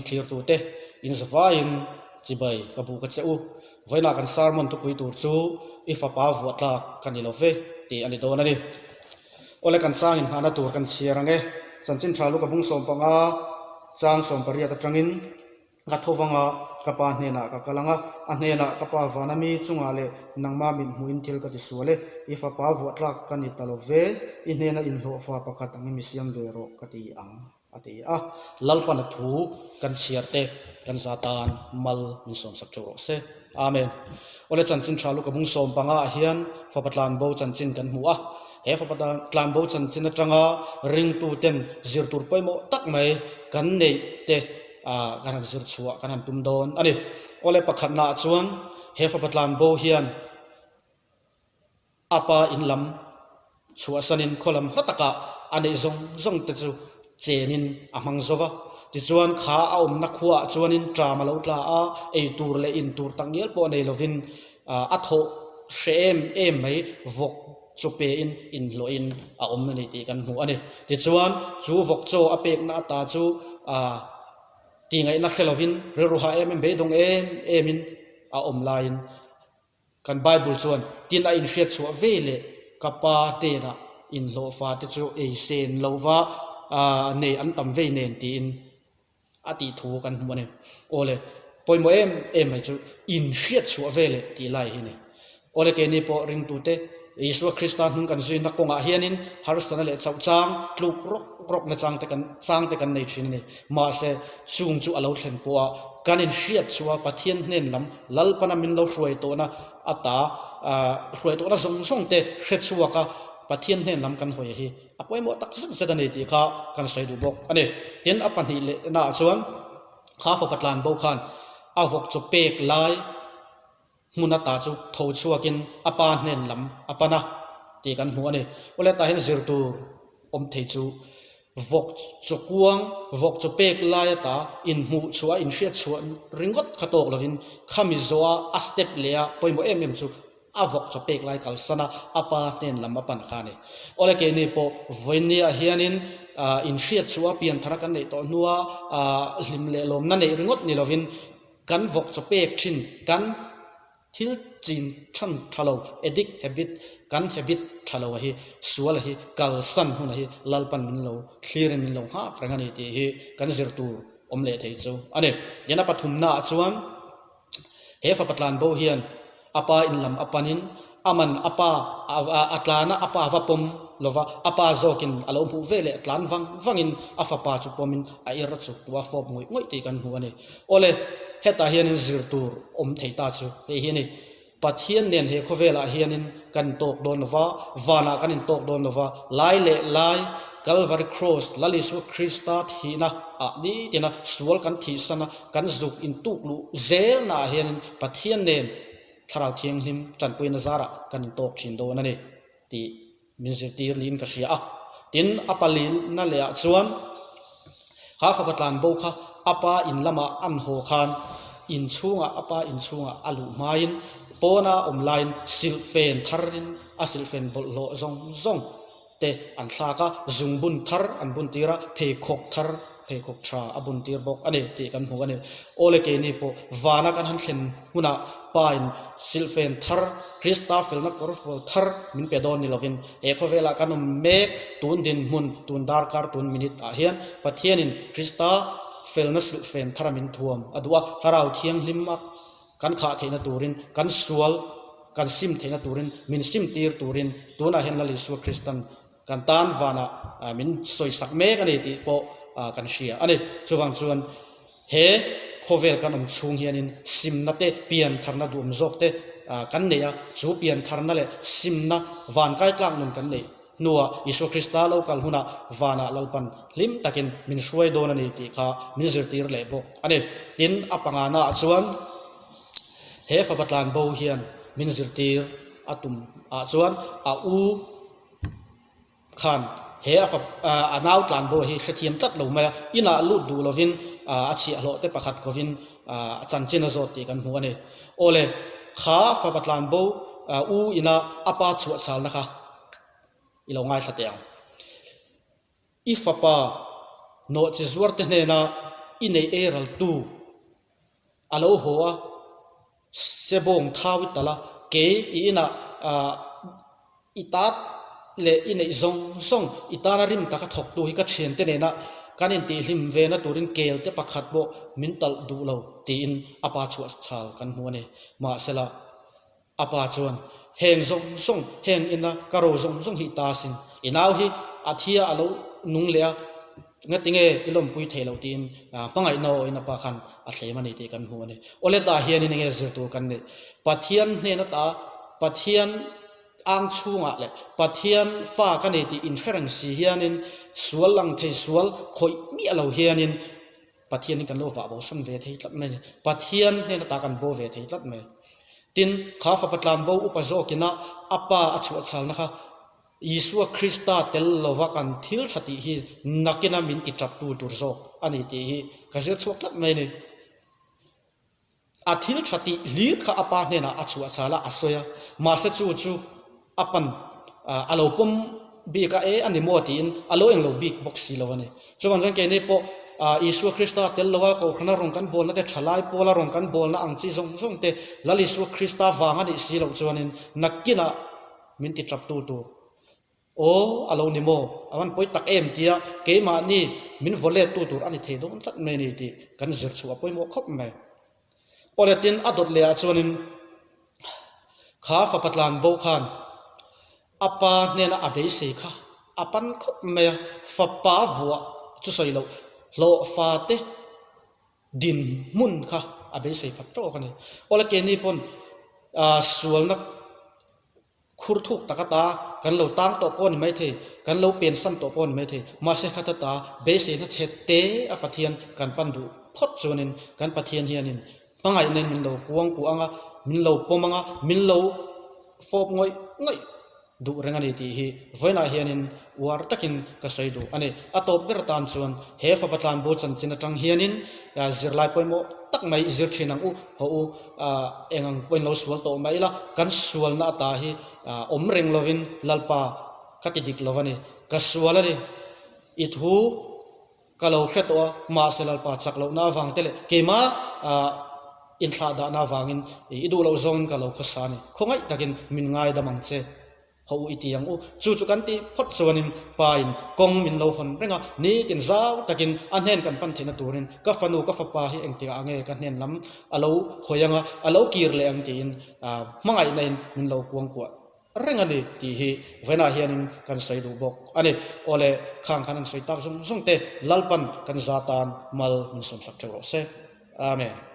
Thlirtute inzavaiin chibai ka buk a che u. Vawiinah kan sermon thupui tur chu i fapa vuah tlak ka ni lo ve tih a ni dawn a ni. Awle kan chang inghahna tur kan chhiar ang e. Chanchin tha lu ka bung 15 chang 18 atangin ka tho vang a, ka pa hnenah ka kal ang a, a hnenah ka pa vana mi chungah leh nangma mit hmuhin thil ka ti sual e, i fapa vuah tlak ka ni ta lo ve, i hnena inhlawhfa pakhat angin mi siam ve rawh ka ti ang. A ti a, Lalpana thu kan chhiar te kan za tan mal min sawmsak teuh rawh se. Amen. Awle chanchin tha luka bung 15 ah hian fapa tlanbo chanchin kan hmu a. He fapa tlanbo chanchin atanga ringtu ten zir tur pawimawh tak mai kan neih te kan han zir chhuah kan han tum dawn a ni. Awle pakhatna ah chuan he fapa tlanbo hian A pa in lam chhuahsanin khaw lam hla takah a neih zawng zawng te chu chenin a hmang zo va. Tichuan kha a awmna khuaah chuanin ṭam a lo tla a, ei tur leh in tur tak ngial pawh nei lovin a thawh hreh em em mai vawk chu pein inhlawhin a awm a ni tih kan hmu a ni. Tichuan chu vawk chaw a pekna ata chu tihngaihna hre lovin rilru hah em em beidawng em emin a awm laiin Kan Bible chuan, Tin a inhriat chhuah ve leh ka pa hnenah inhlawhfa te chu ei sen lo va nei an tam vei nen tiin a tih thu kan hmu a ni. Aw le, pawimawh em em mai chu inhriat chhuah ve leh tih lai hi a ni. Aw le, keini pawh ringtute Isua Krista hnung kan zuina kawngah hianin harsatna leh chauh chang tluk rawk rawkna chang te kan chang te kan nei thin a ni. Mahse, chung chu a lo thlen pawha kan inhriat chhuah Pathian hnen lam Lalpana min lo hruai tawhna ata hruai tawhna zawng zawng te hre chhuak a, Pathian hnen lam kan hawi hi a pawimawh tak zet zet a ni tih kha kan sawi duh bawk a ni. Tin, a pahnih leh naah chuan kha fapa tlan bo khan a vawk chaw pek lai hmun ata chu tho chhuakin a pa hnen lam a pan a tih kan hmu a ni. Awle tah hian zir tur awm thei chu Vawk chaw kuang, vawk chaw pek lai ata inhmuh chhuah a inhriat chhuah ringawt kha tawk lovin khami zawha a step leh a pawimawh em em chu a vawk chaw pek lai kalsan a a pa hnen lam a pan kha a ni. Awle keini pawh vawinia hianin inhriat chhuah a pian thar a kan neih tawh hnua hlim leh lawmna neih ringawt ni lovin kan vawk chaw pek thin kan Thil chin than tha lo, addict habit, kan habit tha lo a hi, sual a hi, kalsan hun a hi Lalpan min lo thlirin min lo nghak reng a ni tih hi kan zir tur awm leh thei chu a ni. Tin a pathumnaah chuan he fapa tlanbo hian a pa in lam a panin a man a pa a tlana a pa va pawm lova a pa zawkin a lo hmuh ve leh tlan vang vangin a fapa chu pawmin a ir a chuk tu a fawp ngawih ngawih tih kan hmu a ni. Awle, hetah hianin zir tur awm thei ta chu hei hi a ni. Pathian nen he khawvelah hianin kan intawk dawn lo va, vanah kan intawk dawn lo va, lai leh lai Calvary Cross, Lal Isua Krista thihna ah nitina sual kan thihsana kan zuk intuk luh zelnaah hianin Pathian nen Thlarau Thianghlim tanpuina zarah kan intawk thin dawn a ni tih min zirtir niin ka hria a. Tin, a palina leh ah chuan kha fapa tlan bo kha a pa in lamah an haw khan inchhungah a pa inchhungah a luh hmain pawna awm laiin silhfen tharin a silhfen bawlhhlawh zawng zawng te an thlak a, zungbun thar an bun tir a, pheikhawk thar pheikhawk tha a bun tir bawk a ni tih kan hmu a ni. Awle keini pawh vana kan han thlen hunah pa in silhfen thar Krista felna kawrfual thar min pe dawn ni lovin he khawvelah kan awm mek tun dinhmun tun darkar tun minute ah hian Pathianin Krista felna silhfen thara min thuam a duh a, Thlarau Thianghlim a kan khah theihna turin kan sual kan sim theihna turin min sim tir turin tunah hian Lal Isua Kristan kan tan vanah min sawisak mek a ni tih pawh kan hria a ni. Chuvang chuan he khawvel kan awm chhung hianin simna te pian tharna duhawm zawk te kan neih a, chu pian tharna leh simna van kai tlak nun kan neih hnuah Isua Krista lo kal hunah vanah Lalpan hlim takin min hruai dawn a ni tih kha min zirtir leh bawk a ni. Tin, a panganaah chuan he fapa tlanbo hian min zirtir a tum ah chuan a u khan he a fap a nau tlanbo hi hrethiam tlat lo mai a, inah lut duh lovin a chhiahhlawh te pakhat kovin a chanchin a zawt tih kan hmu a ni. Awle, kha fapa tlanbo u ina a pa chhuahchhalna kha i lo ngaithla teh ang. I fapa nawhchi zuarte hnena I neih ei raltu a lo haw a, sebawng thau i talh a, kei i inah i tat leh i neih zawng zawng i tana rim taka thawktu hi ka thiante nena kan intihhlim vena turin kelte pakhat pawh min talh duh lo tiin a pa chhuah chhal kan hmu a ni. Mahsela. A pa chuan, Heng zawng zawng, heng ina ka ro zawng zawng hi ta asin. I nau hi a thi a, a lo nung leh a, ngatinge i lawmpui theih loh tiin hmangaihna awhin a pa khan a thlem a ni tih kan hmu a ni. Awle tah hianin enge zir tur kan neih? Pathian hnen ata Pathian ang chhungah leh Pathian fa ka nei tih inhre reng si hianin sual lang thei sual khawih miah lo hianin Pathian hi kan lo vah bosan ve thei tlat mai a ni. Pathian hnen ata kan bo ve thei tlat mai. Tin, kha fapa tlanbo upa zawkina a pa a chhuahchhalna kha Isua Krista tel lova kan thil tha tih hi nakina min ti taptu tur zawk a ni tih hi ka zir chhuak tlat mai a ni. A thil tha tih hlir kha a pa hnenah a chhuahchhal a, a sawi a. Mahse chu chu a pan a lo pawm bik a, e a ni maw tiin a lo englo bik bawk si lo a ni. Chuvang chuan keini pawh Isua Krista tel lo a Kohhrana rawn kan bawlna te, thalai pawla rawn kan bawlna ang chi zawng zawng te Lal Isua Krista vang a nih si loh chuanin nakinah min ti taptu tur Aw, a lo ni maw? A van pawi tak em tia keimahni min vaw lettu tur a ni thei dawn tlat mai a ni tih kan zir chhuah a pawimawh khawp mai. Aw le, tin a dawt leh ah chuanin kha fapa tlan bo khan a pa hnena a beisei kha a pan khawp mai a, fapa vuah chu sawi loh hlawhfa te dinhmun kha a beisei phat tawk a ni. Aw le, keini pawn sualna Khur thuk tak ata kan lo tang tawh pawh a ni maithei, kan lo pensan tawh pawh a ni maithei. Mahse khat ata beiseina chhe te a Pathian kan pan duh phawt chuanin kan Pathian hianin hmangaihnain min lo kuang kuah ang a, min lo pawm ang a, min lo fawp ngawih ngawih duh reng a ni tih hi vawiinah hianin uar takin ka sawi duh a ni. A tawp ber tan chuan he fapa tlanbo chanchin atang hianin zirlai pawimawh tak mai i zir thin ang u, haw u. Eng ang pawhin lo sual tawh mai ila, kan sualna ata hi awm reng lovin Lalpa ka ti dik lo a ni, ka sual a ni, i thu ka lo hre tawh a, mahse Lalpa chak lohna avang te leh keimah inthlah dahna avangin i duh loh zawngin ka lo khawsa a ni, khawngaih takin min ngaidam ang che. Ho u i ti ang u. Chu chu kan tih phawt chuanin Pain kawng min lo hawn reng a, nitin zau takin a hnen kan pan theihna turin ka fanu ka fapa hi engtikah nge ka hnen lam a lo hawi ang a, a lo kir leh ang tiin hmangaihna in min lo kuangkuah reng a ni tih hi vawiinah hianin kan sawi duh bawk a ni. Aw le, khang khan an sawi tak zawng zawng te Lalpan kan za tan mal min sawmsak theuh rawh se. Amen.